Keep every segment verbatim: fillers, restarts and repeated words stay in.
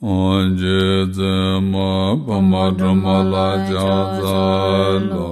རྗེ་བཙུན་མ་འཕགས་མ་སྒྲོལ་མ་ལ་ཕྱག་འཚལ་ལོ།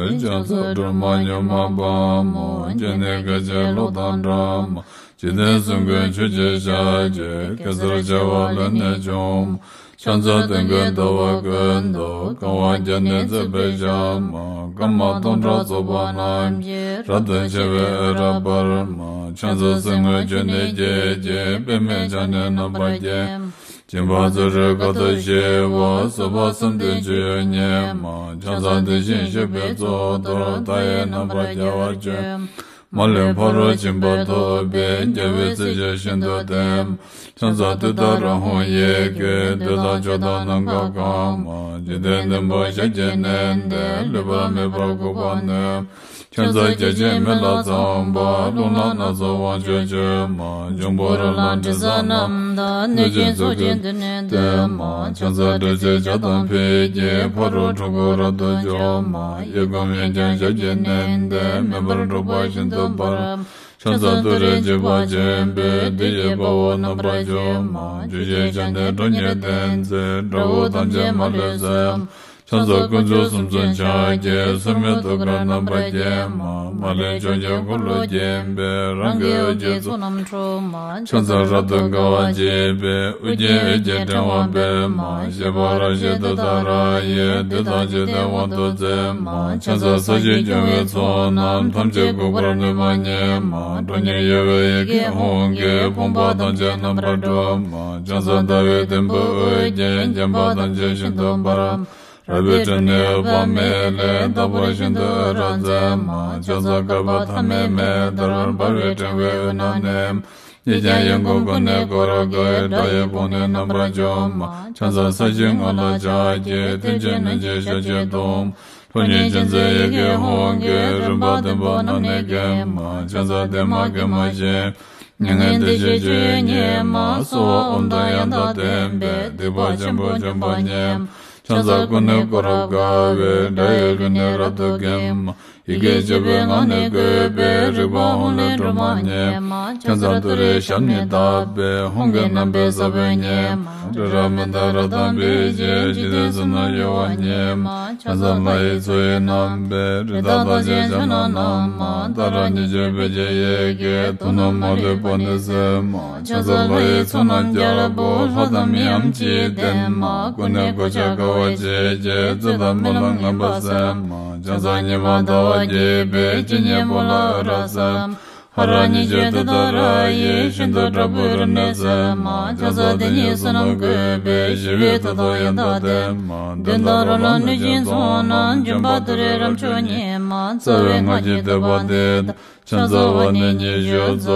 ཕྱག་འཚལ་སྒྲོལ་མ་མྱུར་མ་དཔའ་མོ། སྤྱན་ནི་སྐད་ཅིག་གློག་དང་འདྲ་མ། འཇིག་རྟེན་གསུམ་མགོན་ཆུ་སྐྱེས་ཞལ་གྱི། གེ་སར་བྱེ་བ་ལས་ནི་བྱུང་མ། ཕྱག་འཚལ་སྟོན་ཀའི་ཟླ་བ་ཀུན་ཏུ། གང་བ་བརྒྱ་ནི་བརྩེགས་པའི་ཞལ་མ། སྐར་མ་སྟོང་ཕྲག་ཚོགས་པ་རྣམས་ཀྱིས། རབ་ཏུ་ཕྱེ་བའི་འོད་རབ་འབར་མ། ཕྱག་འཚལ་གསེར་དངུལ་ཆུ་ནས་སྐྱེས་ཀྱི། པདྨས་ཕྱག་ནི་རྣམ་པར་བརྒྱན་མ། སྦྱིན་པ་ཚུ་རོལ་དཀའ་ཐུབ་ཞི་བ། བཟོད་པ་གསུམ་ལྡན་སྤྱོད་ཡུལ་ཉིད་མ། ཕྱག་འཚལ་དེ་བཞིན་གཤེགས་པའི་གཙུག་ཏོར། མཐའ་ཡས་རྣམ་པར་རྒྱལ་བར་སྤྱོད་མ། མ་ལུས་ཕ་རོལ་ཕྱིན་པ་ཐོབ་པའི། རྒྱལ་བའི་སྲས་ཆེན་ཤིན་ཏུ་བརྟན་མ། ཕྱག་འཚལ་ཏུཏྟཱ་ར་ཧཱུྃ་ཡི་གེ། བདུད་དང་ཕྱོགས་དང་ནམ་མཁའ་གང་མ། འཇིག་རྟེན་བདུན་པོ་ཞབས་ཀྱིས་མནན་ཏེ། ལུས་པ་མེད་པར་འགུགས་པར་ནུས། ཕྱག་འཚལ་བརྒྱ་བྱིན་མེ་ལྷ་ཚངས་པ། རླུང་ལྷ་སྣ་ཚོགས་དབང་ཕྱུག་མཆོད་མ། འབྱུང་པོ་རོ་ལངས་དྲི་ཟ་རྣམས་དང་། གནོད་སྦྱིན་ཚོགས་ཀྱིས་མདུན་ནས་བསྟོད་མ། ཕྱག་འཚལ་སྒྲོལ་ཆེན་ཕྱག་དང་ཕུད་ཀྱིས། ཕ་རོལ་འཁྲུལ་འཁོར་རབ་ཏུ་འཇོམས་མ། གཡས་བསྐུམ་གཡོན་བརྐྱང་ཞབས་ཀྱིས་མནན་ཏེ། མེ་འབར་འཁྲུག་པ་ཤིན་ཏུ་འབར་མ། ཕྱག་འཚལ་ཏུ་རེ་འཇིགས་པ་ཆེན་པོས། བདུད་ཀྱི་དཔའ་བོ་རྣམ་པར་འཇོམས་མ། བཅུ་ཞལ་ཕྱག་ནི་ཁྲོ་གཉེར་ལྡན་མཛད། དགྲ་བོ་ཐམས་ཅད་མ་ལུས་གསོད་མ། ཕྱག་འཚལ་དཀོན་མཆོག་གསུམ་གསུམ་ཕྱག་གིས། སྲུང་མའི་ཐུགས་ཀར་རྣམ་པར་བརྒྱན་མ། མ་ལུས་ཕྱོགས་བཅུའི་འཁོར་ལོ་བརྒྱན་པའི། རང་གི་འོད་ཀྱི་ཚོགས་རྣམས་འཁྲུག་མ། ཕྱག་འཚལ་རབ་ཏུ་དགའ་བ་བརྗིད་པའི། དབུ་རྒྱན་འོད་ཀྱི་ཕྲེང་བ་སྤེལ་མ། བཞད་པ་རབ་བཞད་ཏུཏྟཱ་ར་ཡིས། བདུད་དང་འཇིག་རྟེན་དབང་དུ་མཛད་མ། ཕྱག་འཚལ་ས་གཞིར་སྐྱོང་བའི་ཚོགས་རྣམས། ཐམས་ཅད་འགུགས་པར་ནུས་པ་ཉིད་མ། ཁྲོ་གཉེར་གཡོ་བའི་ཡི་གེ་ཧཱུྃ་གིས། ཕོངས་པ་ཐམས་ཅད་རྣམ་པར་སྒྲོལ་མ། ཕྱག་འཚལ་ཟླ་བའི་དུམ་བུས་དབུ་རྒྱན། བརྒྱན་པ་ཐམས་ཅད་ཤིན་ཏུ་འབར་མ། རལ་པའི་ཁྲོད་ནས་འོད་དཔག་མེད་ལས། རྟག་པར་ཤིན་ཏུ་འོད་རབ་མཛད་མ། ཕྱག་འཚལ་བསྐལ་པ་ཐ་མལ་མེ་ལྟར། འབར་བའི་ཕྲེང་བའི་དབུས་ན་གནས། གཉིས་ཀྱང་ཡང་སྒོ་ཀུན་ནས་བསྐོར་དགའི། དགྲ་ཡི་དཔུང་ནི་རྣམ་པར་འཇོམས་མ། ཕྱག་འཚལ་ས་གཞིའི་ངོས་ལ་ཕྱག་གིས། མཐིལ་གྱིས་བསྣུན་ཅིང་ཞབས་ཀྱིས་བརྡུང་མ། ལྷོ་ཉིད་ཅན་མཛད་ཡི་གེ་ཧཱུྃ་གིས། རིམ་པ་བདུན་པོ་རྣམས་ནི་འགེམས་མ། ཕྱག་འཚལ་བདེ་མ་དགེ་མ་ཞི་མ། མྱ་ངན་འདས་ཞི་སྤྱོད་ཡུལ་ཉིད་མ། གསོལ་བ་ཨོཾ་དང་ཡང་དག་ལྡན་པས། སྡིག་པ་ཆེན་པོ་འཇོམས་པ་ཉིད་མ། ཕྱག་འཚལ་ཀུན་ནས་བསྐོར་རབ་དགའ་བའི། དགྲ་ཡི་ལུས་ནི་རབ་ཏུ་འགེམས་མ། ཡི་གེ་བཅུ་པའི་ངག་ནི་བཀོད་པའི། རིག་པ་ཧཱུྃ་ལས་སྒྲོལ་མ་ཉིད་མ། ཕྱག་འཚལ་ཏུ་རེའི་ཞབས་ནི་བརྡབས་པས། ཧཱུྃ་གི་རྣམ་པའི་ས་བོན་ཉིད་མ། རི་རབ་མནྡ་ར་དང་འབིགས་བྱེད། འཇིག་རྟེན་གསུམ་རྣམས་གཡོ་བ་ཉིད་མ། ཕྱག་འཚལ་ལྷ་ཡི་མཚོ་ཡི་རྣམ་པའི། རི་དྭགས་རྟགས་ཅན་ཕྱག་ན་བསྣམས་མ། ཏཱ་ར་གཉིས་བརྗོད་བོད་ཀྱི་ཡི་གེས། དུག་རྣམས་མ་ལུས་པ་ནི་སེལ་མ། ཕྱག་འཚལ་ལྷ་ཡི་ཚོགས་རྣམས་རྒྱལ་པོ། ལྷ་དང་མིའམ་ཅི་ཡིས་བསྟེན་མ། ཀུན་ནས་གོ་ཆ་དགའ་བ་བརྗིད་ཀྱིས། རྩོད་དང་རྨི་ལམ་ངན་པ་སེལ་མ། ཕྱག་འཚལ་ཉི་མ་ཟླ་བ་རྒྱས་པའི། སྤྱན་གཉིས་པོ་ལ་འོད་རབ་གསལ་མ། ཧ་ར་གཉིས་བརྗོད་ཏུཏྟཱ་ར་ཡིས། ཤིན་ཏུ་དྲག་པོའི་རིམས་ནད་སེལ་མ། ཕྱག་འཚལ་དེ་ཉིད་བསོད་ནམས་བཀོད་པའི། ཞི་བའི་མཐུ་སྟོབས་ཡང་དག་ལྡན་མ། གདོན་དང་རོ་ལངས་གནོད་སྦྱིན་ཚོགས་རྣམས། འཇོམས་པ་ཏུ་རེའི་རབ་མཆོག་ཉིད་མ། རྩ་བའི་སྔགས་ཀྱི་བསྟོད་པ་འདི་དང་། ཕྱག་འཚལ་བ་ནི་ཉི་ཤུ་རྩ་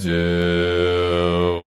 གཅིག